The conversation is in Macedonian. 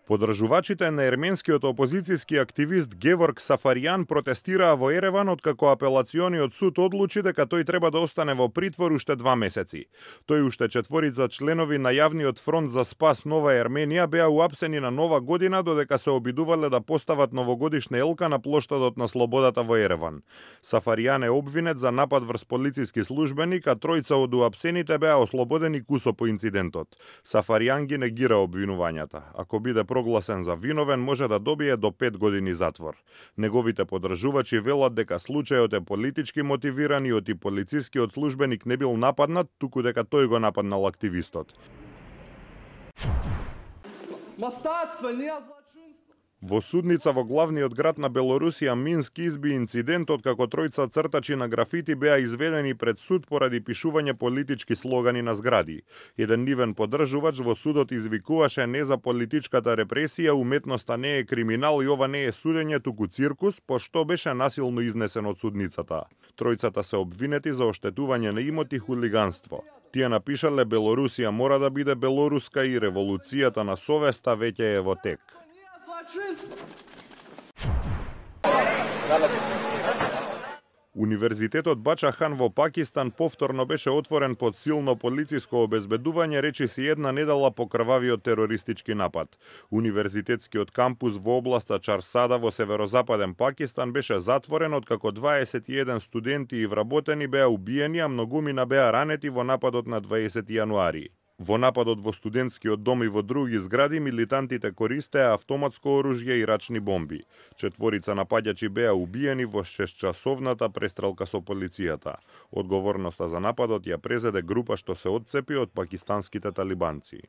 Подржувачите на ерменскиот опозицијски активист Геворг Сафаријан протестираа во Ереван откако апелациониот суд одлучи дека тој треба да остане во притвор уште 2 месеци. Тој уште 4 членови на јавниот фронт за спас Нова Ерменија беа уапсени на Нова година додека се обидувале да постават новогодишна елка на плоштадот на Слободата во Ереван. Сафаријан е обвинет за напад врз полициски службеник, а тројца од уапсените беа ослободени кусо по инцидентот. Сафаријан ги негира обвинувањата. Ако биде прогласен за виновен, може да добие до 5 години затвор. Неговите подржувачи велат дека случајот е политички мотивиран и оти полицискиот службеник не бил нападнат, туку дека тој го нападнал активистот. Во судница во главниот град на Белорусија Минск изби инцидент откако тројца цртачи на графити беа изведени пред суд поради пишување политички слогани на згради. Еден нивен подржувач во судот извикуваше не за политичката репресија, уметноста не е криминал и ова не е судење туку циркус, пошто беше насилно изнесен од судницата. Тројцата се обвинети за оштетување на имот и хулиганство. Тие напишале Белорусија мора да биде белоруска и револуцијата на совеста веќе е во тек. Универзитетот Бача Хан во Пакистан повторно беше отворен под силно полициско обезбедување речиси една недела по крвавиот терористички напад. Универзитетскиот кампус во областа Чарсада во северозападен Пакистан беше затворен откако 21 студенти и вработени беа убиени, а многумина беа ранети во нападот на 20 јануари. Во нападот во студентскиот дом и во други згради милитантите користеа автоматско оружје и рачни бомби. 4 напаѓачи беа убиени во 6-часовната престрелка со полицијата. Одговорноста за нападот ја презеде група што се отцепи од пакистанските талибанци.